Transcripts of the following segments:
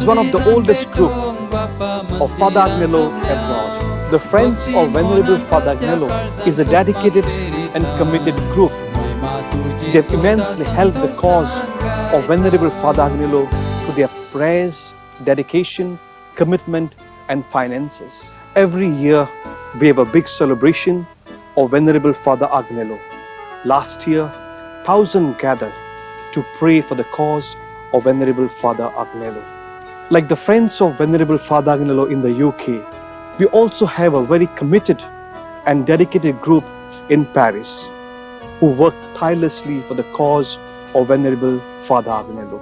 One of the oldest group of Father Agnelo abroad. The Friends of Venerable Father Agnelo is a dedicated and committed group. They have immensely helped the cause of Venerable Father Agnelo through their prayers, dedication, commitment, and finances. Every year, we have a big celebration of Venerable Father Agnelo. Last year, thousands gathered to pray for the cause of Venerable Father Agnelo. Like the Friends of Venerable Father Agnelo in the UK, we also have a very committed and dedicated group in Paris who work tirelessly for the cause of Venerable Father Agnelo.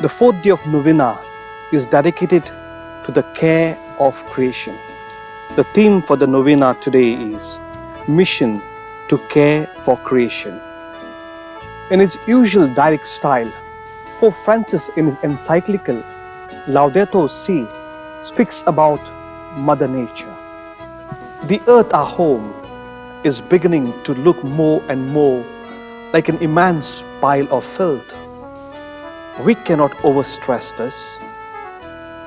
The fourth day of Novena is dedicated to the care of creation. The theme for the novena today is Mission to Care for Creation. In his usual direct style, Pope Francis, in his encyclical Laudato Si, speaks about Mother Nature. The earth, our home, is beginning to look more and more like an immense pile of filth. We cannot overstress this.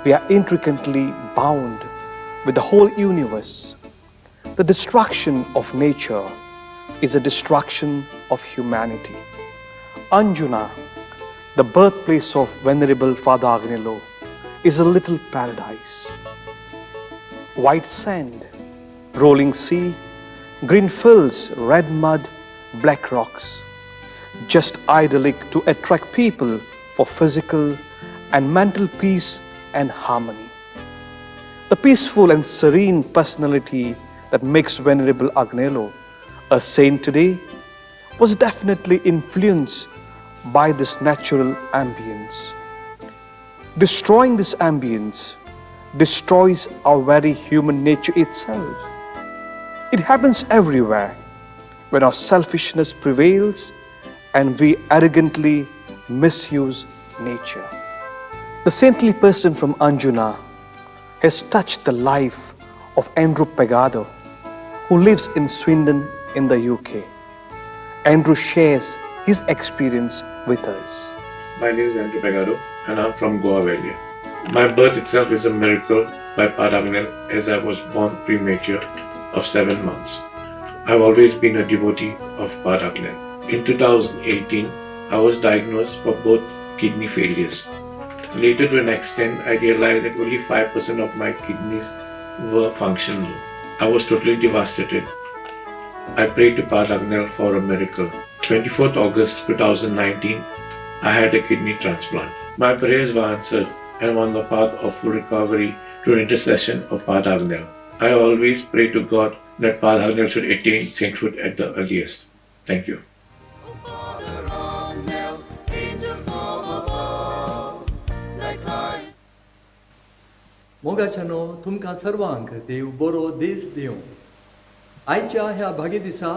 We are intricately bound with the whole universe. The destruction of nature is a destruction of humanity. Anjuna, the birthplace of Venerable Father Agnelo, is a little paradise. White sand, rolling sea, green fields, red mud, black rocks. Just idyllic to attract people for physical and mental peace and harmony. The peaceful and serene personality that makes Venerable Agnelo a saint today was definitely influenced by this natural ambience. Destroying this ambience destroys our very human nature itself. It happens everywhere when our selfishness prevails and we arrogantly misuse nature. The saintly person from Anjuna has touched the life of Andrew Pegado, who lives in Swindon in the UK. Andrew shares his experience with us. My name is Andrew Pegado and I'm from Goa Valley. My birth itself is a miracle by Padre Agnel, as I was born premature of 7 months. I've always been a devotee of Padre Agnel. In 2018, I was diagnosed for both kidney failures. Later, to an extent, I realized that only 5% of my kidneys were functional. I was totally devastated. I prayed to Padre Agnel for a miracle. 24th August 2019, I had a kidney transplant. My prayers were answered and on the path of full recovery through the intercession of Padre Agnel. I always pray to God that Padre Agnel should attain sainthood at the earliest. Thank you. मोगाच्यानो तुमकां सर्वांक देव बरो दीस दिवं. आयच्या ह्या भागी दिसा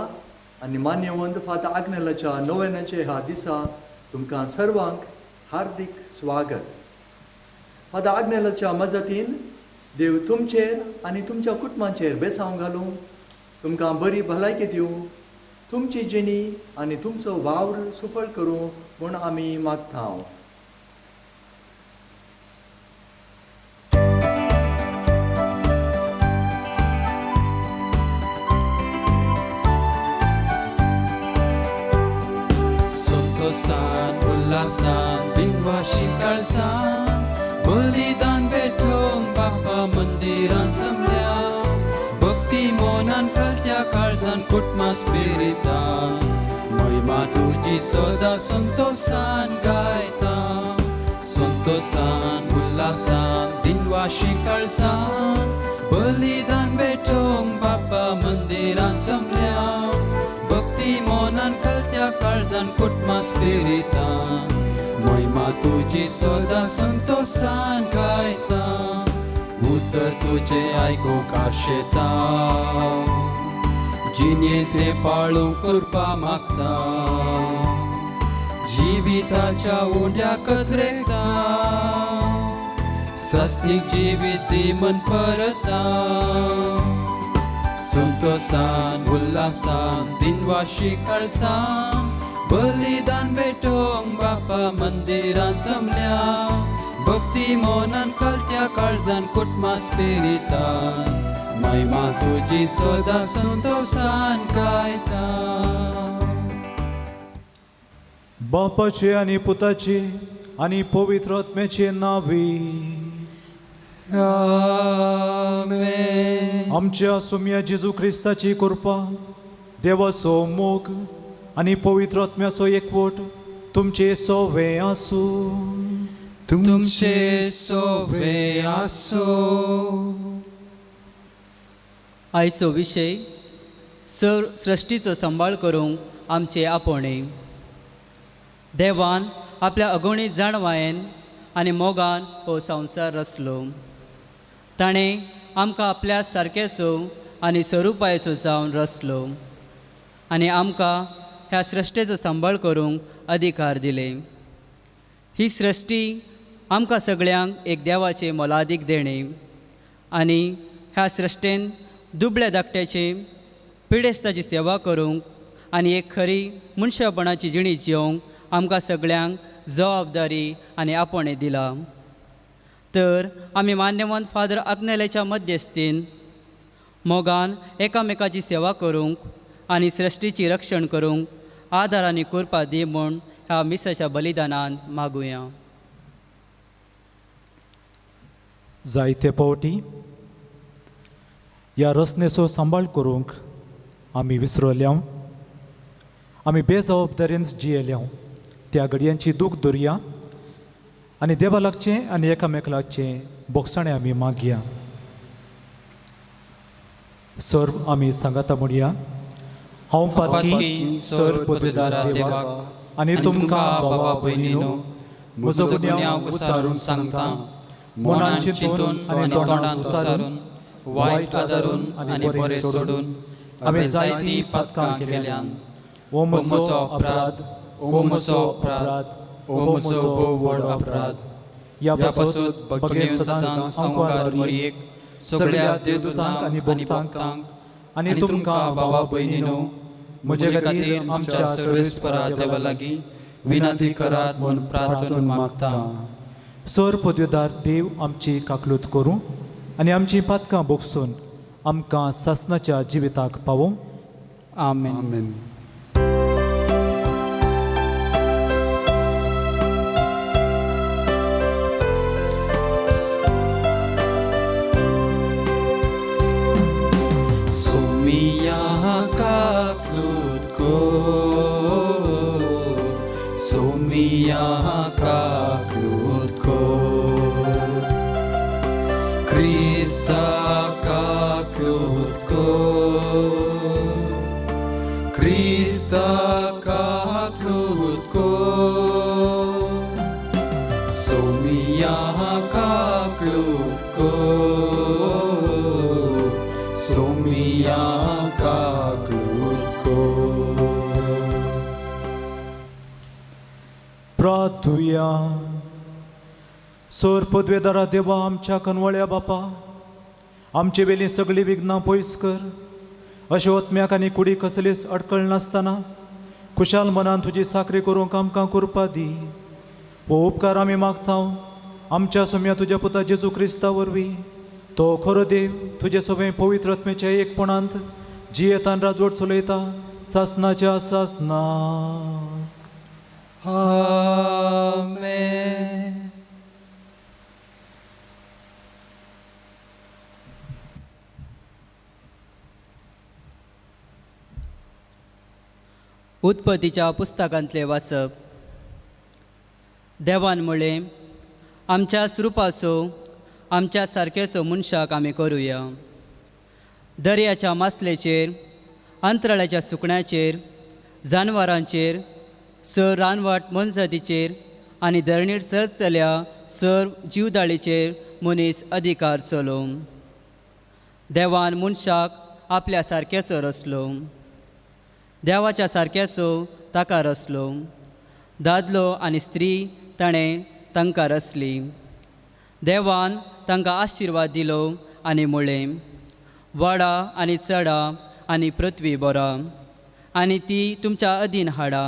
आनी मान्यवंत फादर आग्नेलाच्या नोवेनाचे ह्या दिसा तुमकां सर्वांक हार्दीक स्वागत. फादर आग्नेलाच्या मजतीन देव तुमचेर आनी तुमच्या कुटुंबाचेर बेसांव घालूं, तुमकां बरी भलायकी दिवं, तुमची जिणी आनी तुमचो वावर सुफळ करूं म्हूण आमी मागता. संतोषान उल्हासान दिनवाशी काळसान बलिदान भेटोवंक बापा मंदिरान जमल्या भक्ती मनान कलत्या काळजान कुटुंबा स्पिरितान महिमा तुजी सदा संतोषान गायता. संतोषान उल्हासान दिनवाशी काळजान बलिदान भेटोवंक बापा मंदिरान जमल्या भक्ती मनान कलत्या काळजान कुटुंबा स्पिरितान महिमा तुजी सदा संतोषान गायता. उतर तुजें आयकूंक आशेता जिणेंत तें पाळूंक कृपा मागता जिविताच्या उंड्या कत्रेता सस्नीक जिवीत दी मन परता. संतोषान उल्हासान दिनवाशी काळसान बलिदान भेटोवंक बापा मंदिरान जमल्या भक्ती भक्ती मनान कलत्या काळजान कुटमा स्पिरितान महिमा तुजी सदा संतोषान गायता. बापाचे आनी पुताचे आनी पवित्र आत्म्याचे नांवे. आमेन. आमच्या सोम्या जेजू क्रिस्ताची कृपा, देवाचो मोग आनी पवित्र आत्म्याचो एकवट तुमचे सोवे आसूं. तुमचे सोवे आसो. आयचो विशय सर सृश्टीचो सांबाळ करूंक आमचे आपोवणें. देवान आपल्या अगणीत जाणवायेन आनी मोगान हो संवसार रचलो. ताणें आमकां आपल्या सारकेचो आनी स्वरुपायचो जावन रचलो आनी आमकां ह्या सृश्टेचो सांबाळ करूंक अधिकार दिले. ही सृश्टी आमकां सगळ्यांक एक देवाचें मोलादीक देणें आनी ह्या सृश्टेन दुबळ्या धाकट्याचे पिडेस्ताची सेवा करूंक आनी एक खरी मनशापणाची जिणी जिवंक आमकां सगळ्यांक जबाबदारी आनी आपोवणें दिलां. तर आमी मान्यवंत फादर आग्नेलाच्या मध्यस्थीन मोगान एकामेकाची सेवा करूंक आनी सृश्टीची रक्षण करूंक आदार आनी कृपा दी म्हूण ह्या मिसाच्या बलिदानान मागुया. जायते फावटी ह्या रचनेचो सांबाळ करूंक आमी विसरल्या, आमी बेजबाबदारेन जियेल्या. त्या घडयांची दूख दरया आनी देवा लागचें आनी एकामेका लागचें बोगसाणें आमी मागया. सर्व आमी सांगाता म्हणया, हांव पातकी सर पदवीदार देवाक आनी तुमकां बाबा भयणीनो म्हजो गुन्यांव उसारून सांगता, मनान चिंतून आनी तोंडान उसारून, वायट आदारून आनी बरें सोडून हांवें जायतीं पातकां केल्यान. ओ म्हजो अपराध, ओ म्हजो अपराध, ओ म्हजो भोव व्हड अपराध. ह्या ह्या पासत पासत बगेर सदांच संवकार मरयेक सगळ्या देवदूतांक आनी भक्तांक आनी तुमकां भावा भयणीनो म्हजे खातीर आमच्या सर्वेस्परा देवा लागीं विनंती करात म्हूण प्रार्थना मागता. सर पदवेदार देव आमची काकलूत करूं आनी आमची पातकां बोगसून आमकां सासनाच्या जिविताक पावोवं. आमेन. आमेन. सोमिया काकलूत को, सोमिया काकलूत को, क्रिस्ता काकलूत को, क्रिस्ता काकलूत को, सोमिया काकलूत को, सोमिया काकलूत को. प्रार्थुया. सोर पदवेदारा देवा आमच्या कनवळ्या बापा, आमचे वेलीं सगळीं विघ्नां पयस कर. अशें ओतम्याक आनी कुडी कसलीच अडकळ नासतना खुशाल मनान तुजी साकरी करूंक आमकां कृपा दी. हो उपकार आमी मागता आमच्या सोम्या तुज्या पुता जेजू क्रिस्ता वरवीं. तो खरो देव तुजे सगळें पवित्र आत्म्याच्या एकपणांत जियेतान राजवट चलयता सासनाच्या सासना. आमेन. उत्पत्तीच्या पुस्तकांतलें वाचप. देवान म्हळें, आमच्या स्वरुपाचो आमच्या सारकेचो मनशाक आमी करुया. दर्याच्या मासलेचेर, अंतराळाच्या सुकण्याचेर, जानवरांचेर, सर रानवट मोनजातीचेर आनी धरणीर चलतल्या सर जिवदाळीचेर मनीस अधिकार चलोवं. देवान मनशाक आपल्या सारकेचो रचलो, देवाच्या सारक्याचो ताका रचलो. दादलो आनी स्त्री ताणें तांकां रचली. देवान तांकां आशिर्वाद दिलो आनी म्हळें, वाडा आनी चडा आनी पृथ्वी बरा आनी ती तुमच्या अधीन हाडा.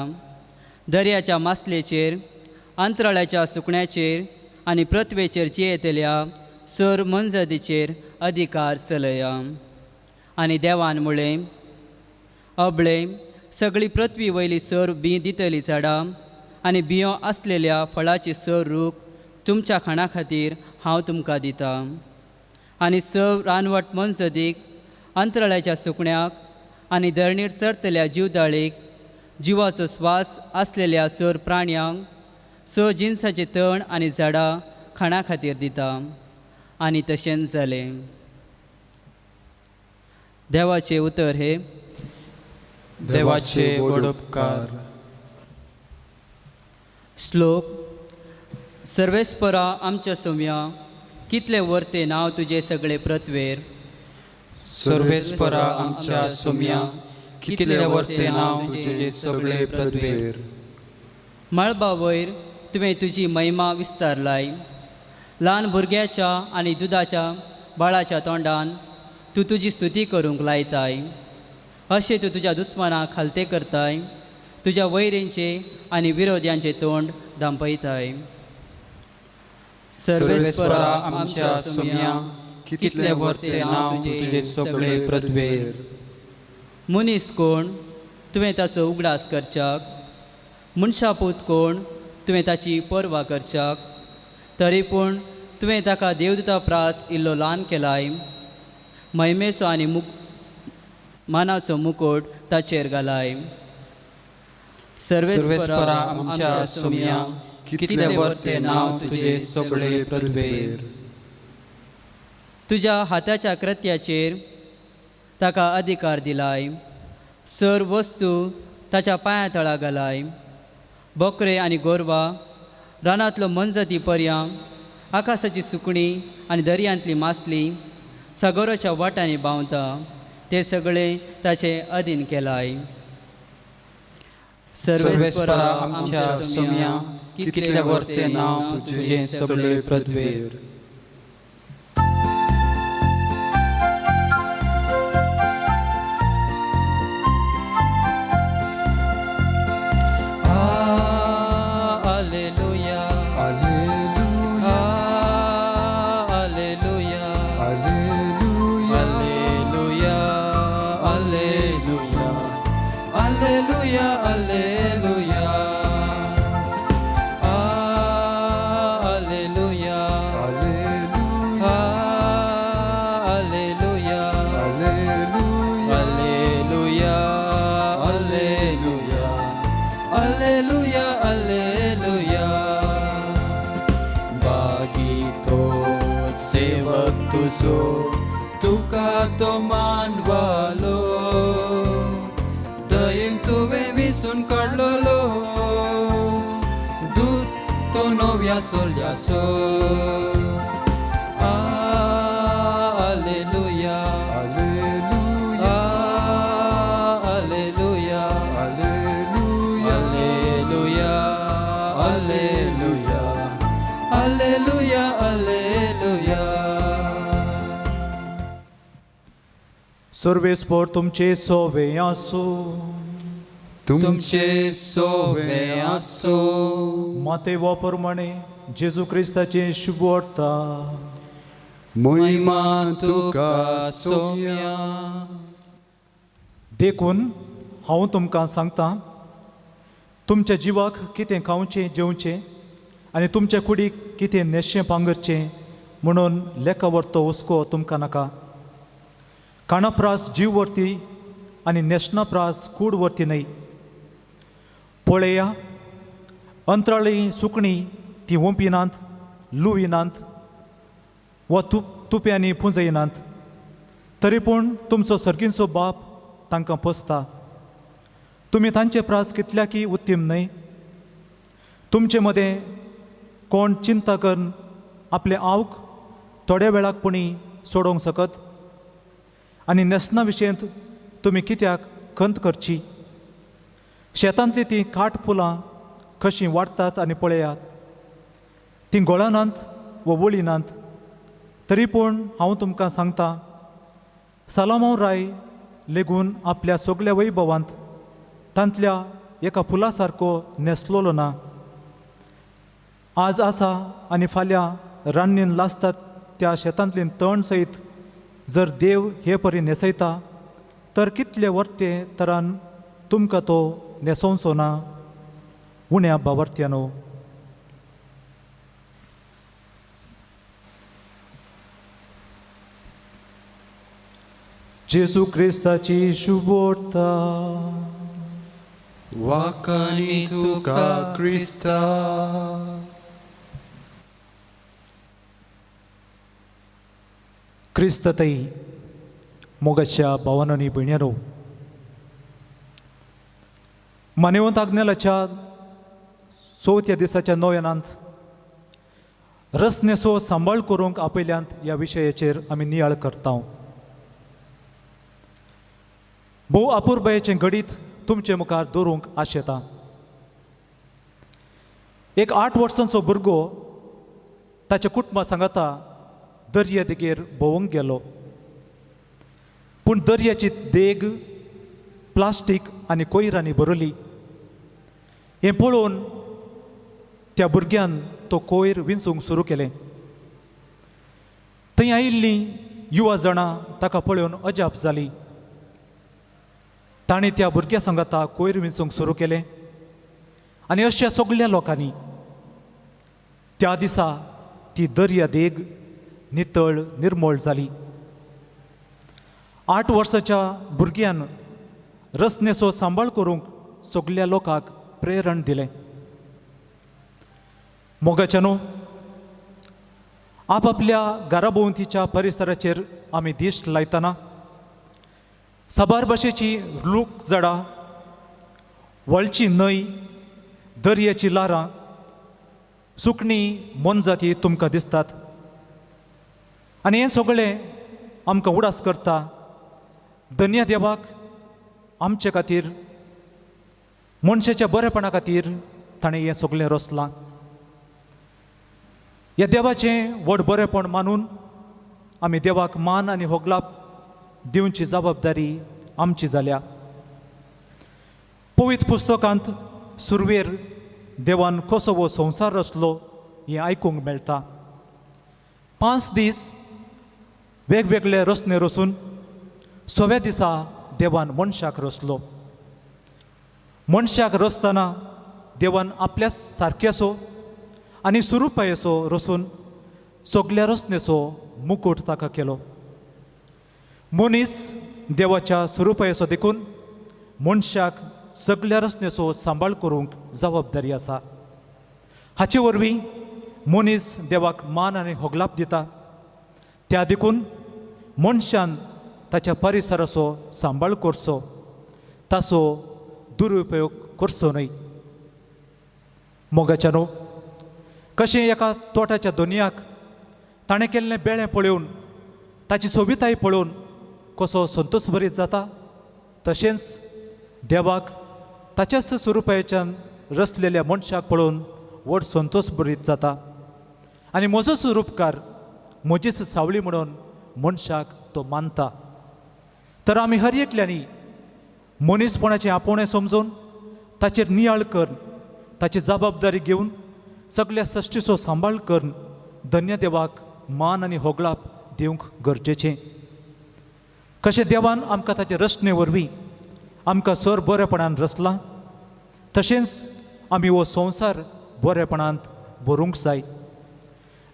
दर्याच्या मासलेचेर, अंतराळाच्या सुकण्याचेर आनी पृथ्वेचेर जियेतल्या सर मनजदीचेर अधिकार चलया. आनी देवान म्हळें, अबळे सगळी पृथ्वी वयली सर बीं दितली झाडां आनी बियो आसलेल्या फळाचे सर रूख तुमच्या खाणा खातीर हांव तुमकां दितां. आनी सव रानवट मनजदीक, अंतराळ्याच्या सुकण्याक आनी धरणीर चरतल्या जिवदाळीक, जिवाचो स्वास आसलेल्या सर प्राण्यांक स जिनसाचे तण आनी झाडां खाणा खातीर दिता. आनी तशेंच जालें. देवाचें उतर हें. देवाचे व्हड उपकार. श्लोक. सर्वेस्परा आमच्या सोम्या, कितलें वर्तें नांव तुजें सगळे पृथ्वेर. सर्वेस्परा आमच्या सोम्या, कितलें वर्तें नांव तुजें सगळे पृथ्वेर. मळबा वयर तुवें तुजी महिमा विस्तारलाय. ल्हान भुरग्याच्या आनी दुदाच्या बाळाच्या तोंडान तूं तुजी स्तुती करूंक लायताय. अशें तूं तुज्या दुस्मानाक खालते करताय, तुज्या वैरींचे आनी विरोध्यांचे तोंड धांपयताय. सर्वेस्परा आमच्या सोम्या, कितलें वर्तें नांव तुजें सगळे पृथ्वेर. मनीस कोण तुवें ताचो उगडास करच्याक, मनशापूत कोण तुवें ताची पर्वा करच्याक? तरी पूण तुवें ताका देवदूता प्रास इल्लो ल्हान केलाय, महिमेचो आनी मानाचो मुकोट ताचेर घालाय. सर्वेस्परा आमच्या सोम्या, कितलें वर्तें नांव तुजें सगळे पृथ्वेर. तुज्या हाताच्या कृत्याचेर ताका अधिकार दिलाय, सर वस्तू ताच्या पांया तळा घालाय. बोकरे आनी गोरवां, रानांतलो मनजाती पर्यां, आकाशाची सुकणीं आनी दर्यांतली मासली सागोराच्या वाटांनी बावता, ते सगळे ताचे अधीन केलाय. सर्वेस्परा आमच्या सोम्या, कितलें वर्तें नांव तुजें सगळे पृथ्वेर. Alleluia, alleluia, alleluia, alleluia, alleluia, alleluia, alleluia, alleluia, alleluia, alleluia, alleluia, alleluia, alleluia, alleluia, alleluia, alleluia. बागीतो सेवक तुजो, तुका तो मानवालो, दयेन तुवें विसून काडलोलो, दूत तो नव्या सोल्यासो. Alleluia, alleluia, alleluia, alleluia, alleluia, alleluia, alleluia, alleluia. सर्वेस्पर तुमचे सोवे आसूं. तुमचे सोवे आसो. मातेवा प्रमाणे जेजू क्रिस्ताचे शुभ वार्ता. महिमा तुका सोम्या. देखून हांव तुमकां सांगता, तुमच्या जिवाक कितें खावचें जेवचें आनी तुमच्या कुडीक कितें न्हेसचें पांगरचें म्हणून लेखा व्हरतो हुस्को तुमकां नाका. काणाप्रास जीव व्हरती आनी न्हेसणा प्रास कूड व्हरती न्हय. पळया, अंत्राळी सुकणीं ती ओंपिनात, लुविनात वा तुप्यांनी पुंजयनात, तरी पूण तुमचो सर्गींचो बाप तांकां पोसता. तुमी तांचे प्रास कितल्याकी उत्तीम न्हय? तुमचे मदें कोण चिंता करून आपले आवक थोड्या वेळाक पुणी सोडोवंक शकत? आनी न्हेसणा विशयंत तुमी कित्याक खंत करची? शेतांतलीं तीं काट फुलां कशीं वाडटात आनी पळयात, तीं गोळनात वा वळिनात. तरी पूण हांव तुमकां सांगता, सालामांव राय लेगून आपल्या सगल्या वैभवांत तांतल्या एका फुला सारको न्हेसलोलो ना. आज आसा आनी फाल्यां रान्नीन लासतात त्या शेतांतलीं तण सयत जर देव हे परी न्हेसयता तर कितले वर्ते तरान तुमकां तो न्हेसोवचो ना उण्या बावर्त्यानो. जेजू क्रिस्ताची शुभोर्ता. वाखाणी तुका क्रिस्ता. क्रिस्ततई मोगाच्या भावानोनी भयणींनो, मानेवंत आग्नेलाच्या चवथ्या दिसाच्या नव्यानांत रसनेसो सांबाळ करूंक आपयल्यांत ह्या विशयाचेर आमी नियाळ करता. भोव अपुरबायेचें घडीत तुमचे मुखार दवरूंक आशेता. एक 8 वर्सांचो भुरगो ताच्या कुटुंबा सांगाता दर्या देगेर भोंवूंक गेलो, पूण दर्याची देग प्लास्टीक आनी कोयरांनी भरली. हें पळोवन त्या भुरग्यान तो कोयर विंचूंक सुरू केलें. थंय आयिल्लीं युवा जाणां ताका पळोवन अजाप जाली. ताणें त्या भुरग्या सांगाता कोयर विंचूंक सुरू केलें आनी अश्या सगल्या लोकांनी त्या दिसा ती दर्या देग नितळ निर्मळ जाली. 8 वर्साच्या भुरग्यान रसनेचो सांबाळ करूंक सगल्या लोकांक प्रेरण दिलें. मोगाच्यानो, आपापल्या घरा भोंवतीच्या परिसराचेर आमी दिश्ट लायतना साबार भाशेची रूख झाडां, वळची न्हंय, दर्याची ल्हारां, सुकणीं, मोनजाती तुमकां दिसतात आनी हें सगळें आमकां उडास करता धन्य देवाक आमचे खातीर, मनशाच्या बरेपणा खातीर ताणें हें सगळें रचलां. ह्या देवाचें व्हड बरेपण मानून आमी देवाक मान आनी होगलाप दिवची जबाबदारी आमची जाल्या. पवित्र पुस्तकांत सुरवेर देवान कसो हो संवसार रचलो हें आयकूंक मेळटा. 5 दीस वेगवेगळे रचणे रचून सव्या दिसा देवान मनशाक रचलो. मनशाक रचतना देवान आपल्या सारक्याचो आनी सुरुपायेचो रचून सगल्या रचणेचो मुकूट ताका केलो. मनीस देवाच्या स्वरुपायेचो देखून मनशाक सगल्या रचणेचो सांबाळ करूंक जबाबदारी आसा. हाचे वरवीं मनीस देवाक मान आनी होगलाप दिता. त्या देखून मनशान ताच्या परिसराचो सांबाळ करचो, ताचो दुरुपयोग करचो न्हय. मोगाच्यानो, कशें एका तोटाच्या दोनयाक ताणें केल्लें बेळें पळोवन, ताची सोबिताय पळोवन कसो संतोश भरीत जाता, तशेंच देवाक ताच्याच स्वरुपाच्यान रचलेल्या मनशाक पळोवन व्हड संतोश भरीत जाता आनी म्हजो स्वरुपकार म्हजीच सावळी म्हणून मनशाक तो मानता. तर आमी हर एकल्यांनी मनीसपणाचें आपोवणें समजून ताचेर नियाळ करून, ताची जबाबदारी घेवन सगल्या सश्टीचो सांबाळ करून धन्य देवाक मान आनी होगळाप दिवंक गरजेचें. कशें देवान आमकां ताचे रचणे वरवीं आमकां सर बरेपणान रचलां, तशेंच आमी हो संवसार बरेपणांत भरूंक जाय.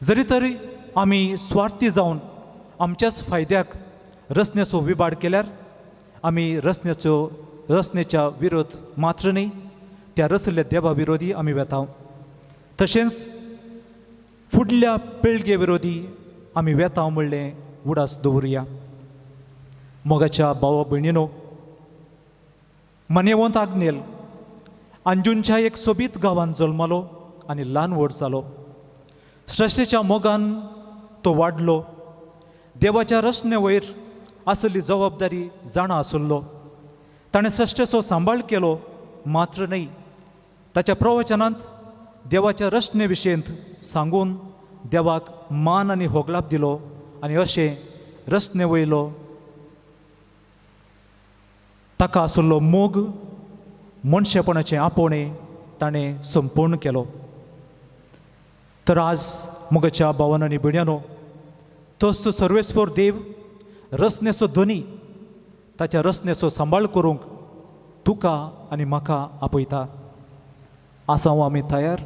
जरी तरी आमी स्वार्थी जावन आमच्याच फायद्याक रचण्याचो विबाड केल्यार आमी रचनेच्या विरोध मात्र न्हय, त्या रचल्ल्या देवा विरोधी आमी वेता. तशेंच फुडल्या पिळगे विरोधी आमी वेता म्हणलें उडास दवरुया. मोगाच्या भावा भयणीनो, मान्यवंत आग्नेल अंजूनच्या एक सोबीत गांवांत जल्मलो आनी ल्हान व्हड जालो. सृश्टेच्या मोगान तो वाडलो. देवाच्या रचणे वयर आसली जबाबदारी जाणा आसलो. ताणें सृश्टेचो सांबाळ केलो मात्र न्हय, ताच्या प्रवचनांत देवाच्या रचणे विशयंत सांगून देवाक मान आनी होगलाप दिलो आनी अशें रचणे वयलो ताका आसलो मोग, मनशेपणाचें आपोवणें ताणें संपूर्ण केलो. तर आज मुगाच्या भावान आनी भयण्यानो, तोच तो सर्वेस्पर देव रचनेचो धनी ताच्या रचनेचो सांबाळ करूंक तुका आनी म्हाका आपयता. आसा आमी तयार?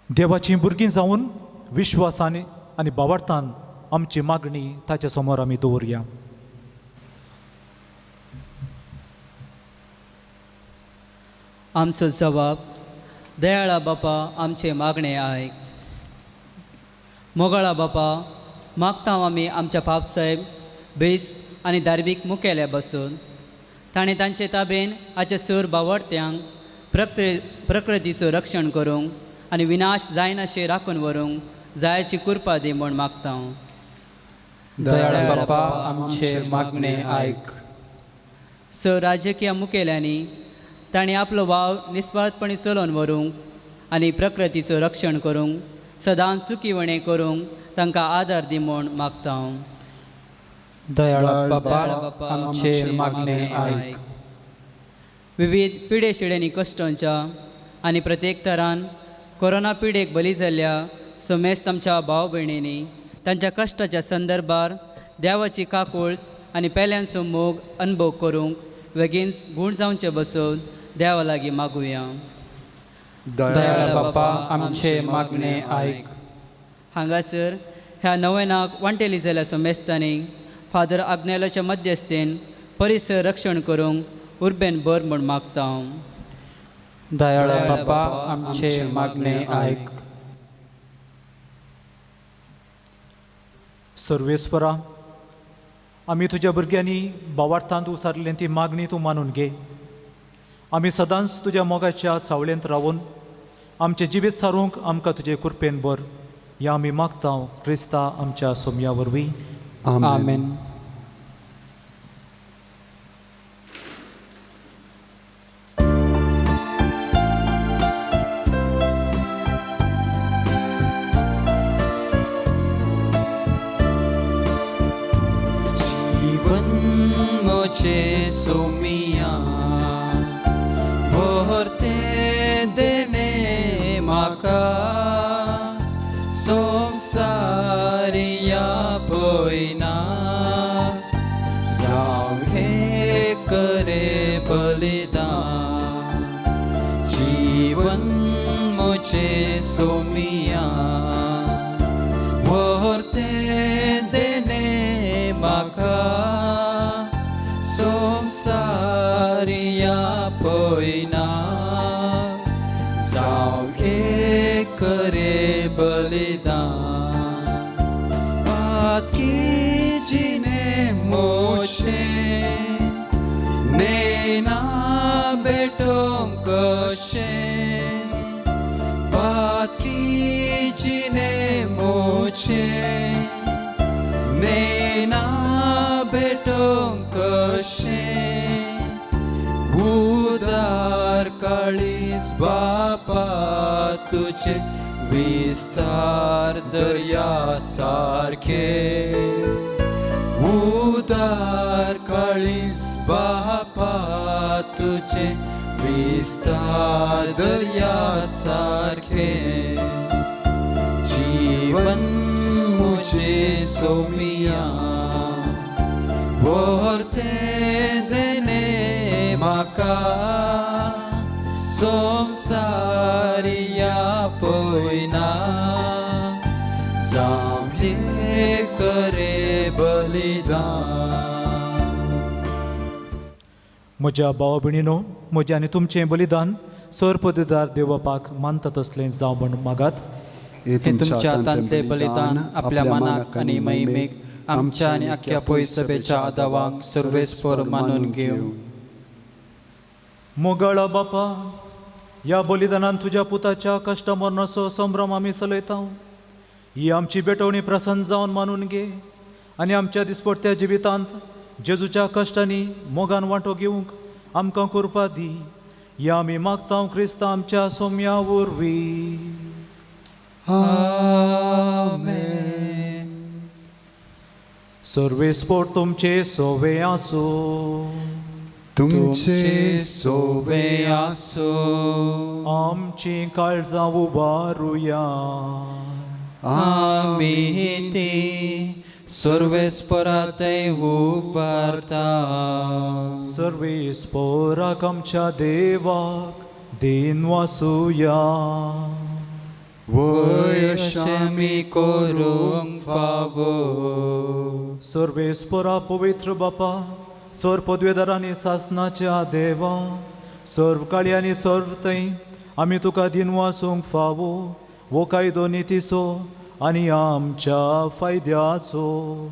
देवाचीं भुरगीं जावन विश्वासान आनी बावडतान आमची मागणी ताच्या समोर आमी दवरुया. आमचो जबाब दयाळा बापा आमचे मागणे आयक. मोगाळा बापा मागता आमी आमच्या पापसाहेब बेस आनी धार्मीक मुखेल्या बसून ताणें तांचे ताबेन हाचे सूर बावडत्यांक प्रकृतीचो रक्षण करूंक आनी विनाश जायनाशें राखून व्हरूंक जायाची कृपा दी म्हूण मागता. दयाळ बापा आमचे मागणे आयक. स राजकीय मुखेल्यांनी ताणें आपलो वावर निस्वार्थपणी चलोवन व्हरूंक आनी प्रकृतीचो रक्षण करूंक सदांच चुकीवणें करूंक तांकां आदार दी म्हूण मागता. दयाळ बापा आमचे मागणे आयक. विविध पिडे शिडेंनी कश्टांच्या आनी प्रत्येक तरान कोरोना पिडेक बली जाल्ल्या समेस्त आमच्या भाव भयणींनी तांच्या कश्टाच्या संदर्भार देवाची काकूळ आनी पेल्यांचो मोग अनुभव करूंक बेगीनच गूण जावचे बसून देवा लागीं मागुया. दयाळ बापा आमचे मागणे आयक. हांगासर ह्या नवेनाक वांटेली जाल्ल्या समेस्तांनी फादर आग्नेलाच्या मध्यस्थेन परिसर रक्षण करूंक उर्बेन भर म्हूण मागता. दयाळ बापा आमचे मागणे आयक. सर्वेस्परा, आमी तुज्या भुरग्यांनी बावार्थांत उसारलें ती मागणी तूं मानून घे. आमी सदांच तुज्या मोगाच्या सावळेंत रावून आमचें जिवीत सारूंक आमकां तुजे कृपेन भर. ह्या आमी मागता क्रिस्ता आमच्या सोमया वरवीं. आमेन. जीवन मोचे सोमिया भरते देने माका संसारिया पयना जावं हे करे बलिदान. जीवन मोचे सोमिया भरते देने माका संसारिया पयना जावं हे करे बलिदान. पातकी जिने मोचे नेना भेटोंक कशें पातकी जिने मोचे नेना भेटोंक कशें उदार काळीज बापा तुझे विस्तार दर्या सारखे उदार काळीज बापा तुझे विस्तार दर्या सारखे. जीवन मुझे सोमिया भरते देने माका संसारिया पयना जावं हे करे बलिदान. म्हज्या भावा भयणीनो, म्हजें आनी तुमचें बलिदान सर्पदिदार देवबापाक मानता तसलें जावं म्हूण मागात. हे तुमच्या हातांतले बलिदान आपल्या मनाक आनी महिमेक आमच्या आनी आख्या पयसभेच्या आदावांक सर्वेस्पर मानून घेवं. मोगाळा बापा, ह्या बलिदानान तुज्या पुताच्या कश्ट मरणाचो संभ्रम आमी चलयता. ही आमची भेटवणी प्रसन्न जावन मानून घे आनी आमच्या दिसपडत्या जिवितांत जेजूच्या कश्टांनी मोगान वांटो घेवंक आमकां कृपा दी. या आमी मागता क्रिस्ता आमच्या सोम्या वरवीं. आमेन. सर्वेस्पोर तुमचे सोवे आसूं. तुमचे सोबे आसो. आमची काळजां उबारुया. आमी ती सर्वेस्परातय उबारता. सर्वेस्पोराक आमच्या देवाक then वासुया. वय अशें आमी करूंक फावो. सर्वेस्पोरा पवित्र बापा, सर्व पदवेदार आनी सासनाच्या देवा, सर्व काळी आनी सर्व थंय आमी तुका दिन वासूंक फावो वो कायदो नितीचो आनी आमच्या फायद्याचो.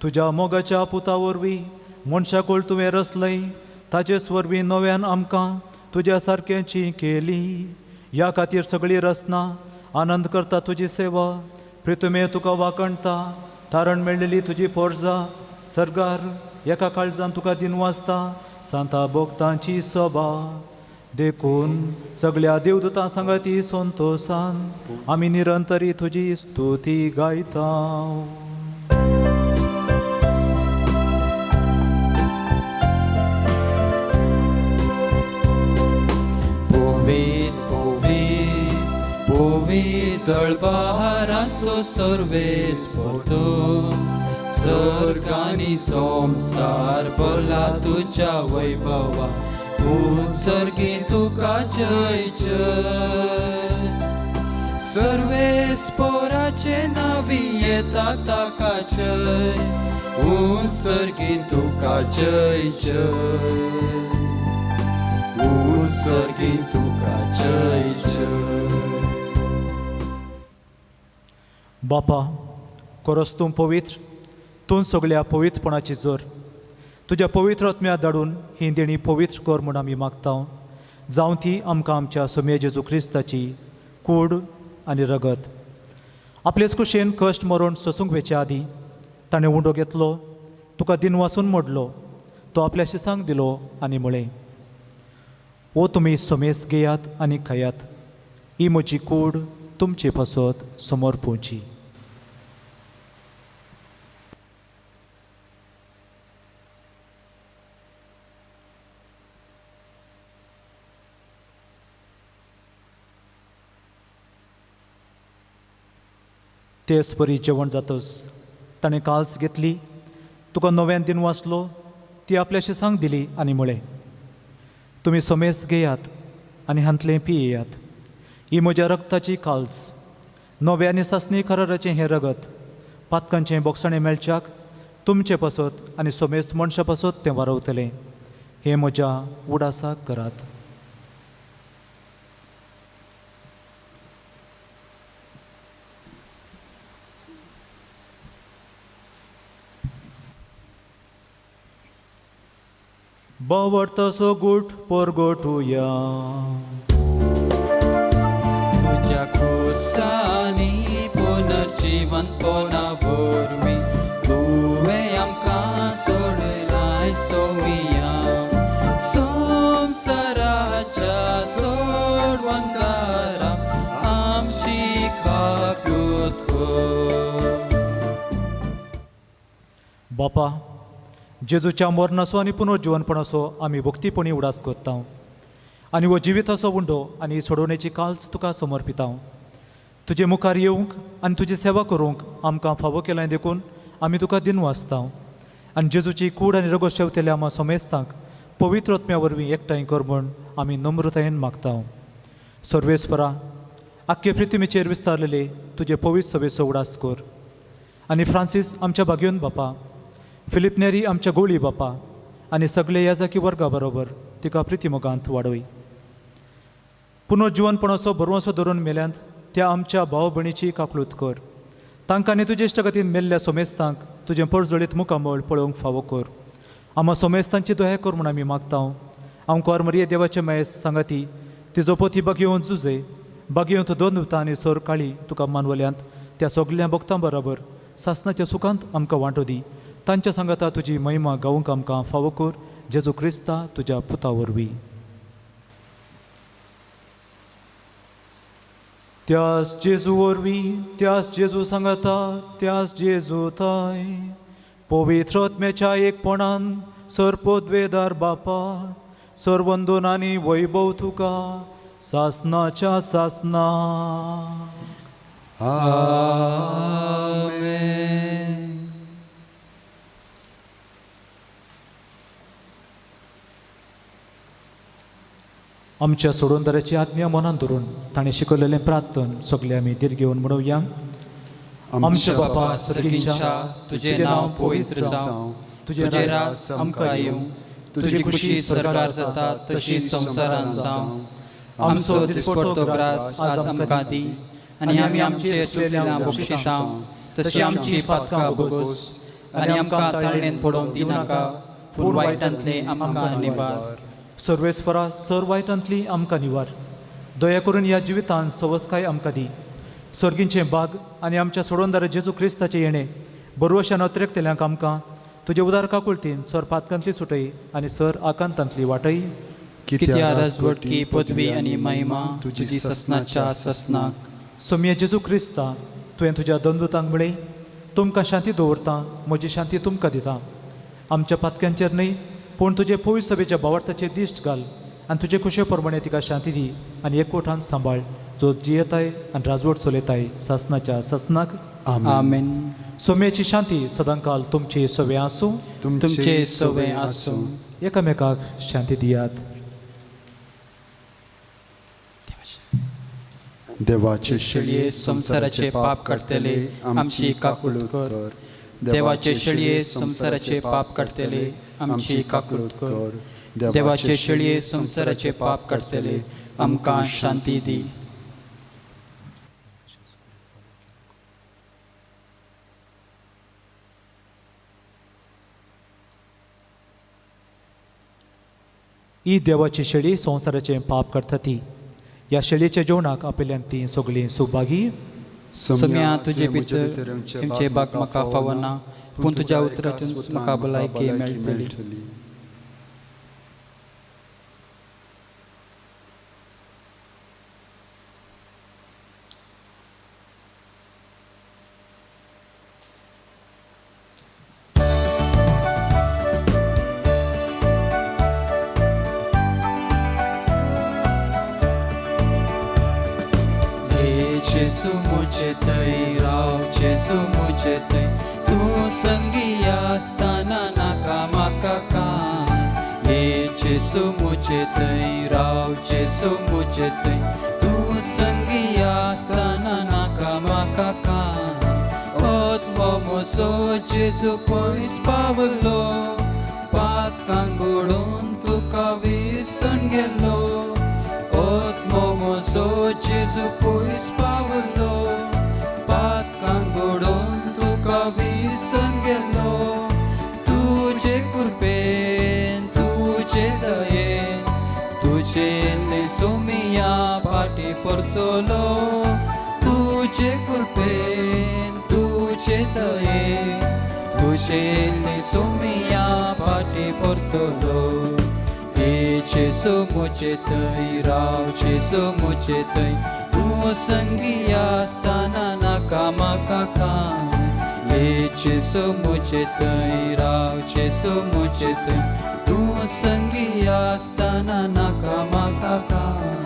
तुज्या मोगाच्या पुता वरवीं मनशाकूळ तुवें रचलय, ताचेच वरवीं नव्यान आमकां तुज्या सारक्यांची केली. ह्या खातीर सगळी रचना आनंद करता तुजी सेवा, प्रितुमे तुका वाकणता, तारण मेळ्ळेली तुजी पोरजा सरगार एका काळजान तुका दिन वाचता सांता भोक्तांची सोबा. देखून सगळ्या देवदूतां सांगाती संतोसान आमी निरंतरी तुजी स्तुती गायता. पवीत पवीत पवीत दळबारासो सर्वेस्पर तूं, सर्गानी संवसार भरला तुज्या वैभवा, पूण सर्गी तुका जय जय. सर्वेस्पराचे नावी येता ताका जय, ऊन सर्गी तुका जय जय, ऊन सर्गी तुका जय जय. बापा, खरोच तूं पवित्र, तूं सगळ्या पवित्रपणाची जोर. तुज्या पवित्र आत्म्या धाडून ही देणी पवित्र कर म्हूण आमी मागता. जावं ती आमकां आमच्या सोम्या जेजू क्रिस्ताची कूड आनी रगत. आपलेच कुशेन कश्ट मरण सोसूंक वेचे आदीं ताणें उंडो घेतलो, तुका दिन वासून मोडलो, तो आपल्या शिसांक दिलो आनी म्हळें, ओ तुमी सोमेस घेयात आनी खायात, ही म्हजी कूड तुमचे पासत समोर पोवची. तेच परी जेवण जातच ताणें काल्स घेतली, तुका नव्यान दिन वाचलो, ती आपल्या शिसांक दिली आनी म्हळें, तुमी सोमेस घेयात आनी हांतलें पियेयात, ही म्हज्या रक्ताची काल्स, नव्या आनी सासणी कराराचें हें रगत पातकांचें बोगसाणें मेळच्याक तुमचे पासत आनी सोमेस्त मनशां पासत तें वारवतलें. हें म्हज्या उडासाक करात. बावडतासो गुट परगटुया. तुज्या खुसांनी पुनर्जिवंतपणा वरवीं तुवें आमकां सोडयलाय सोमिया, संवसाराच्या सोडवंदारा आमची काकूत कर. बापा, जेजूच्या मरणाचो आनी पुनर्जिवनपणाचो आमी भक्तीपणी उडास करता आनी हो जिविताचो उंडो आनी सोडोवणेची काल्स तुका समर्पिता. तुजे मुखार येवंक आनी तुजी सेवा करूंक आमकां फावो केलां देखून आमी तुका दिन वाचता आनी जेजूची कूड आनी रगत शेवतेल्या आमा समेस्तांक पवित्र आत्म्या वरवीं एकठांय कर म्हूण आमी नम्रतायेन मागता. सर्वेस्परा, आख्खे पृथ्वीचेर विस्तारलेले तुजे पवित्र सभेचो उडास कर आनी फ्रांसीस आमच्या भाग्योन बापा, फिलीप नेरी आमच्या गोळी बापा आनी सगळे याजाकी वर्गा बरोबर तिका प्रितीमोगांत वाडय. पुनर्जिवनपणाचो भरवंसो धरून मेल्यांत त्या आमच्या भाव भयणीची काकळूत कर. तांकां आनी तुजे इश्टागतीन मेल्ल्या सोमेस्तांक तुजें परजळीत मुखामळ पळोवंक फावो कर. आमा सोमेस्तांची दया कर म्हूण आमी मागता. आमकां मरिये देवाचे मयेस सांगाती तिजो पोती बागेवन जुजे बागेवंत दोन उतां आनी सर काळी तुका मानवल्यांत त्या सगल्या भक्तां बरोबर सासनाच्या सुखांत आमकां वांटो दी. तांच्या सांगाता तुजी महिमा गावूंक आमकां फावो कर, जेजू क्रिस्ता तुज्या पुता वरवीं. त्यास जेजू वरवीं, त्यास जेजू सांगाता, त्यास जेजू ताय पवित्र आत्म्याच्या एकपणान सर्पोद्वेदार बापा सर्वंदून आनी वैभव तुका सासनाच्या सासना. आमेन. आमच्या सोडूनदाराची आज्ञा मनान धरून ताणें शिकयलेलें प्रार्थन सगळें आमी धीर घेवन म्हणोवया. आमच्या बापा सर्गींच्या, तुजें नांव पवित्र जावं, तुजें राज आमकां येवं, तुजी खुशी सरकार जाता तशी संवसारांत जावं. आमचो दिसपडतो ग्रास आज आमकां दी आनी आमी आमचे चुकल्या बक्षितां तशी आमची पातकां भोगोस आनी आमकां ताळणेन पडोवंक दिनाका, पूण वायटांतलें आमकां निवार. सर्वेस्परा सर वायटांतली आमकां निवार. दया करून ह्या जिवितांत सवसकाय आमकां दी. सर्गींचें बाग आनी आमच्या सोडोनदार जेजू क्रिस्ताचें येणें बरवशान अत्रेकतल्यांक आमकां तुजे उदार काकुळतीन सर पातकांतली सुटय आनी सर आकांतांतली वाटय. कित्या राजवटकी पदवी आनी महिमा तुजी ससनाच्या ससनाक. सोमये जेजू क्रिस्ता, तुवें तुज्या दंदुतांक म्हळें, तुमकां शांती दवरता, म्हजी शांती तुमकां दिता. आमच्या पातक्यांचेर न्हय पूण तुजे पयस सभेच्या बावडताचेर दिश्ट घाल आनी तुजे खुशे प्रमाणे तिका शांती दी आनी एकवटान सांबाळ, जो जियेताय आनी राजवट चलयताय सासनाच्या सासनाक. आमेन. सोम्याची शांती सदांकाल तुमची सवे आसूं. तुमचे सवे आसूं. एकामेकाक शांती दियात. देवाचे शेळये संवसाराचे पाप काडटले आमची काकूळट कर. देवाचे शेळये संवसाराचे पाप काडटले आमची काकूळट कर. देवाचे शेळये संवसाराचे पाप काडटले आमकां शांती दी. ही देवाची शेळी संवसाराचें पाप काडटा ती. ह्या शेळयेच्या जेवणाक आपल्यान ती सगळीं सुभागी. सोम्या तुजे भितर तुमचे बाग म्हाका फावना, पूण तुज्या उतरातून म्हाका भलायकी मेळटली. जेजू म्हजे थंय राव, जेजू म्हजे थंय, तूं संगी आसतना नाका म्हाका कांय. हे जेजू म्हजे थंय राव, जेजू म्हजे थंय, तूं संगी आसतना नाका म्हाका कांय. आत्मो म्हजो जेजू पयस पावलो, पातकांक बुडोवन तुका विसरून गेलो. आत्मो म्हजो जेजू पयस पावलो, पातकांक बुडोवन तुका विसरून गेलो. तुजे कृपेन तुजे दयेन तुजे सोमिया फाटी परतलो. तुजे कृपेन तुजे दयेन तुजे सोमिया फाटी परतलो. जेजू म्हजे थंय राव, जेजू म्हजे थंय, तूं संगी आसतना नाका म्हाका कांय. हे जेजू म्हजे थंय राव, जेजू म्हजे थंय, तूं संगी आसतना नाका म्हाका कांय.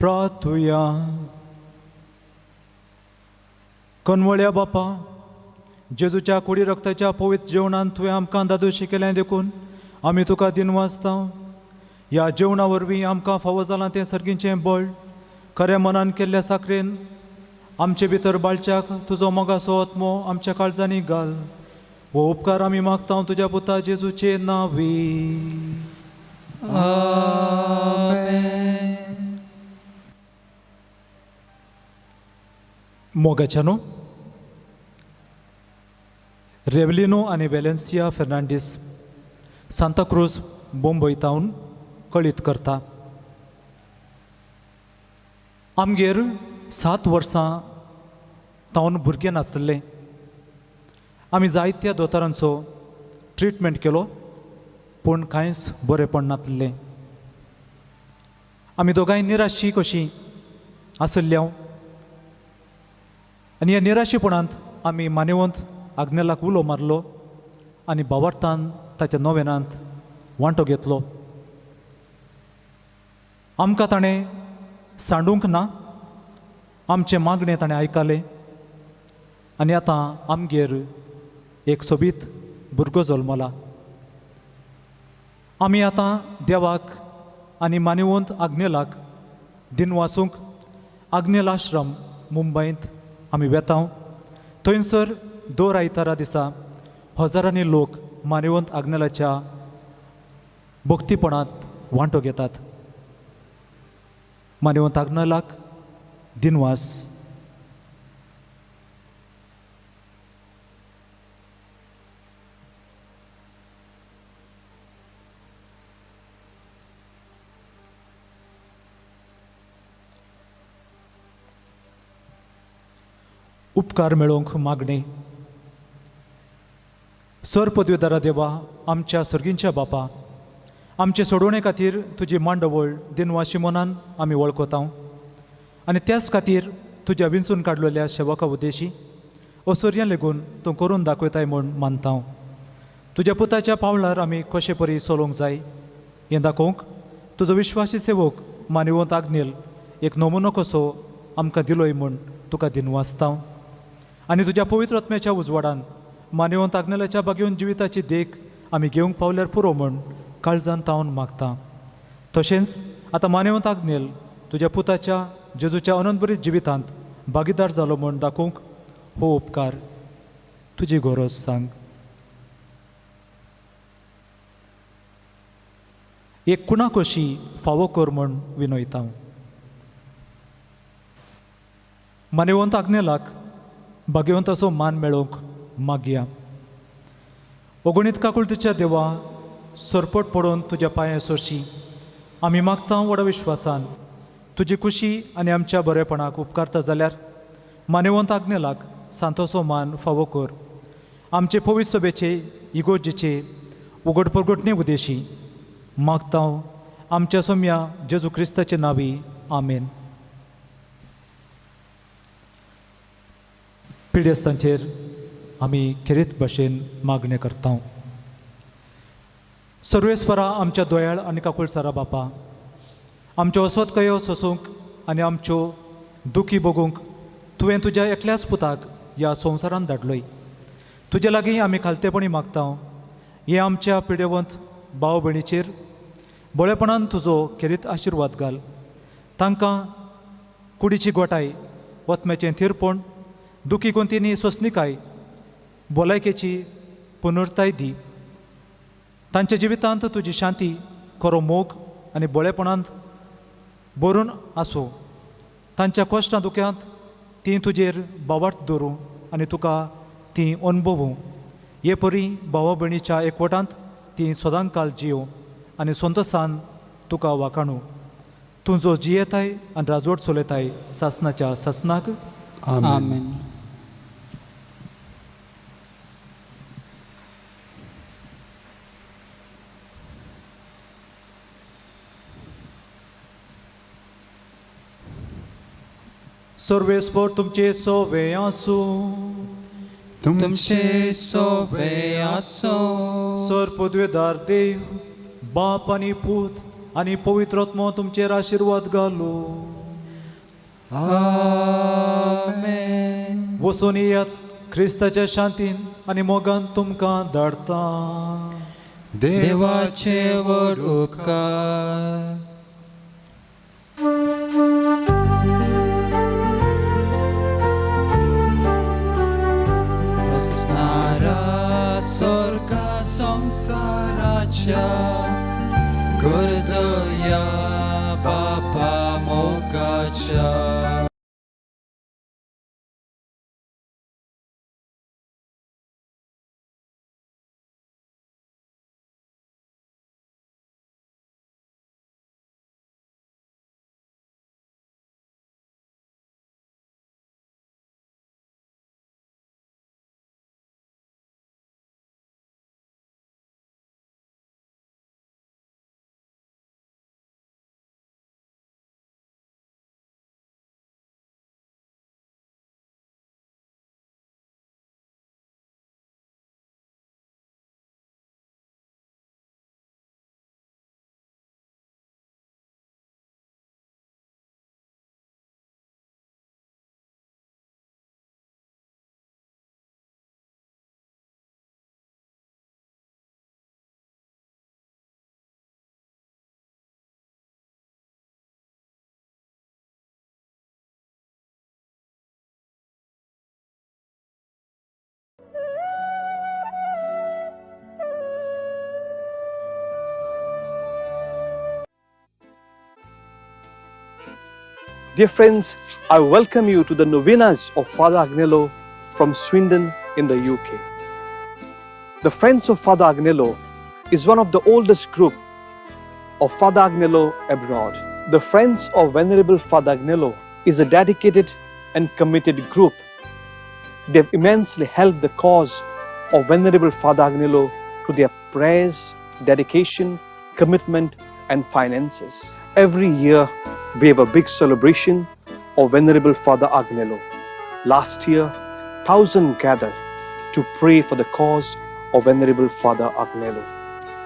प्रार्थुया. कनवळ्या बापा, जेजूच्या कुडी रक्ताच्या पवित्र जेवणान तुवें आमकां दादोशी केलें देखून आमी तुका दिनवासता. ह्या जेवणा वरवीं आमकां फावो जालां तें सर्गीचें बळ खऱ्या मनान केल्ल्या साकरेन आमचे भितर बाळच्याक तुजो मोगाचो आत्मो आमच्या काळजांनी घाल. हो उपकार आमी मागता तुज्या पुता जेजूचे नांवी. मोगाच्या न्हू, रेवलिनो आनी वेलेन्सिया फेर्नांडीस सांताक्रूज बोंबय तावन कळीत करता. आमगेर 7 वर्सां तावन भुरगें नासतलें. आमी जायत्या दोतोरांचो ट्रिटमेंट केलो पूण कांयच बरेंपण नासलें. आमी दोगांय निराशी कशीं आसल्ल्या आनी ह्या निराशेपणांत आमी मानेवंत आग्नेलाक उलो मारलो आनी भावार्थान ताच्या नोवेनांत वांटो घेतलो. आमकां ताणें सांडूंक ना, आमचें मागणें ताणें आयकलें आनी आतां आमगेर एक सोबीत भुरगो जल्मला. आमी आतां देवाक आनी मानेवंत आग्नेलाक दिनवासूंक आग्नेल आश्रम मुंबयंत आमी वेता. थंयसर दर आयतारा दिसा हजारांनी लोक मानेवंत आग्नेलाच्या भक्तीपणांत वांटो घेतात. मानेवंत आग्नेलाक दिनवास. उपकार मेळोवंक मागणें. सर पदवेदारा देवा, आमच्या सर्गींच्या बापा, आमचे सोडवणे खातीर तुजी मांडवळ दिनवाशी मनान आमी वळखता आनी त्याच खातीर तुज्या विंचून काडलेल्या सेवका उद्देशी असोर्यां लेगून तूं करून दाखयताय म्हूण मानता. तुज्या पुताच्या पावलार आमी कशे परी चलोवंक जाय हें दाखोवंक तुजो विश्वासी सेवक मानिवंत आग्नेल एक नमुनो कसो आमकां दिलोय म्हूण तुका दिनवासता आनी तुज्या पवित्र आत्म्याच्या उजवाडान मानिवंत आग्नेलाच्या बागेवन जिविताची देख आमी घेवंक पावल्यार पुरो म्हूण काळजान तावन मागता. तशेंच आतां मानिवंत आग्नेल तुज्या पुताच्या जेजूच्या अनंतबरीत जिवितांत भागीदार जालो म्हूण दाखोवंक हो उपकार तुजी गरज सांग. एक कुणा कशी फावो कर म्हूण विनयता. मानिवंत आग्नेलाक भाग्यवंताचो मान मेळोवंक मागया. अगणीत काकुळतीच्या देवा, सरपट पडून तुज्या पांया सोरशी आमी मागता व्हडा विश्वासान तुजी खुशी आनी आमच्या बरेपणाक उपकारता जाल्यार मानेवंत आग्नेलाक सांतोसो मान फावो कर. आमचे पवित्र सभेचे इगोर्जेचे उगड परगटणे उदेशी मागता आमच्या सोम्या जेजू क्रिस्ताचे नांवी. आमेन. पिडेस्तांचेर आमी खेरीत भाशेन मागणें करता. सर्वेस्परा आमच्या दोयाळ आनी काकुळसारा बापा, आमच्यो अस्वतकायो सोसूंक आनी आमच्यो दुखी भोगूंक तुवें तुज्या एकल्याच पुताक ह्या संवसारांत धाडलोय. तुजे लागीं आमी खालतेपणी मागता हे आमच्या पिडेवंत भाव भयणीचेर बळेपणान तुजो खेरीत आशिर्वाद घाल. तांकां कुडीची गोठाय, वतम्याचें थिरपण, दुखी कोंतीनी सोंसणीकाय, भलायकेची पुनर्ताय दी. तांच्या जिवितांत तुजी शांती, खरो मोग आनी बळेपणांत भरून आसूं. तांच्या कश्टां दुख्यांत तीं तुजेर बावाट दवरूं आनी तुका तीं अणभवूं. हे परी भावा भयणीच्या एकवटांत तीं सदांकाल जियों आनी संतोसान तुका वाखाणू. तूं जो जियेताय आनी राजवट चलयताय सासनाच्या सासनाक. आमेन. सर्वेस्पर तुमचे सोवे आसूं. तुमचे सोवे आसूं. सर पदवेदार देव बाप आनी पूत आनी पवित्र आत्मो तुमचेर आशिर्वाद घालूं. आमेन. वचून येयात क्रिस्ताच्या शांतीन आनी मोगान तुमकां धाडटा. देवाचे व्हड उपकार. असणारा स्वर्गा संसाराच्या करदया बापा मोगाच्या. Dear friends, I welcome you to the novenas of Father Agnello from Swindon in the UK. The Friends of Father Agnello is one of the oldest group of Father Agnello abroad. The Friends of Venerable Father Agnello is a dedicated and committed group. They have immensely helped the cause of Venerable Father Agnello through their prayers, dedication, commitment, and finances. Every year, we have a big celebration of Venerable Father Agnello. Last year, 1,000 gathered to pray for the cause of Venerable Father Agnello.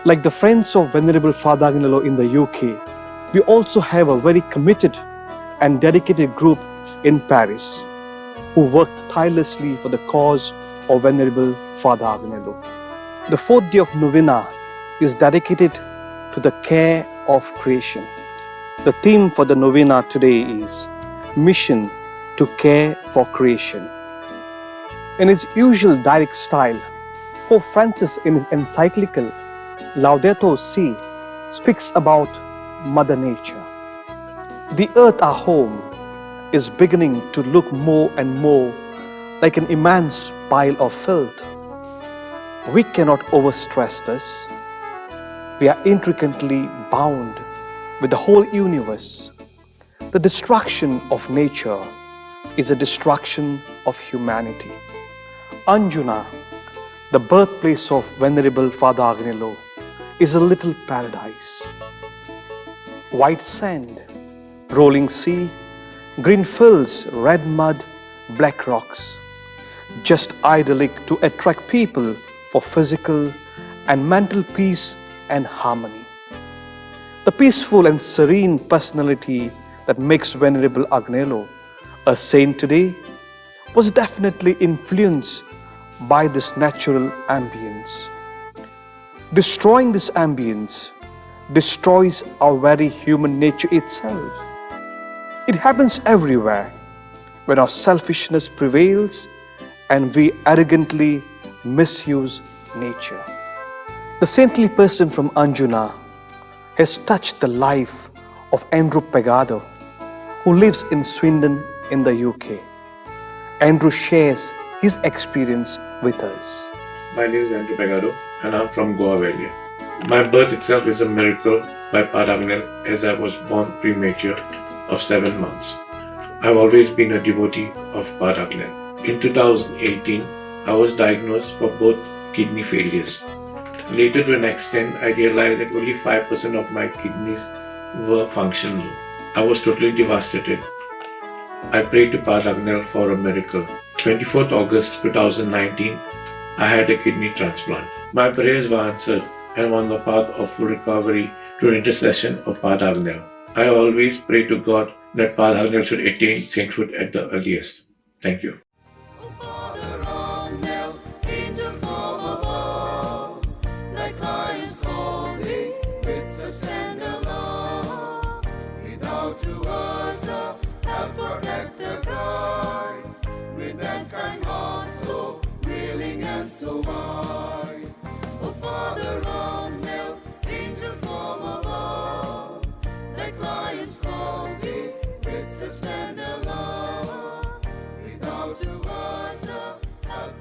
Like the Friends of Venerable Father Agnello in the UK, we also have a very committed and dedicated group in Paris who work tirelessly for the cause of Venerable Father Agnello. The fourth day of Novena is dedicated to the care of creation. The theme for the novena today is Mission to Care for Creation. In his usual direct style, Pope Francis in his encyclical Laudato Si speaks about Mother Nature. The earth, our home, is beginning to look more and more like an immense pile of filth. We cannot overstress this. We are intricately bound with the whole universe. The destruction of nature is a destruction of humanity. Anjuna, the birthplace of Venerable Father Agnello, is a little paradise. White sand, rolling sea, green fields, red mud, black rocks. Just idyllic to attract people for physical and mental peace and harmony. The peaceful and serene personality that makes Venerable Agnello a saint today was definitely influenced by this natural ambience. Destroying this ambience destroys our very human nature itself. It happens everywhere when our selfishness prevails and we arrogantly misuse nature. The saintly person from Anjuna has touched the life of Andrew Pegado, who lives in Swindon in the UK. Andrew shares his experience with us. My name is Andrew Pegado and I'm from Goa Valley. My birth itself is a miracle by Father Agnel, as I was born premature of 7 months. I've always been a devotee of Father Agnel. In 2018, I was diagnosed for both kidney failures. Later, to an extent, I realized that only 5% of my kidneys were functional. I was totally devastated. I prayed to Father Agnel for a miracle. 24th August 2019, I had a kidney transplant. My prayers were answered and I'm on the path of full recovery through intercession of Father Agnel. I always pray to God that Father Agnel should attain sainthood at the earliest. Thank you. With such tender love, without you.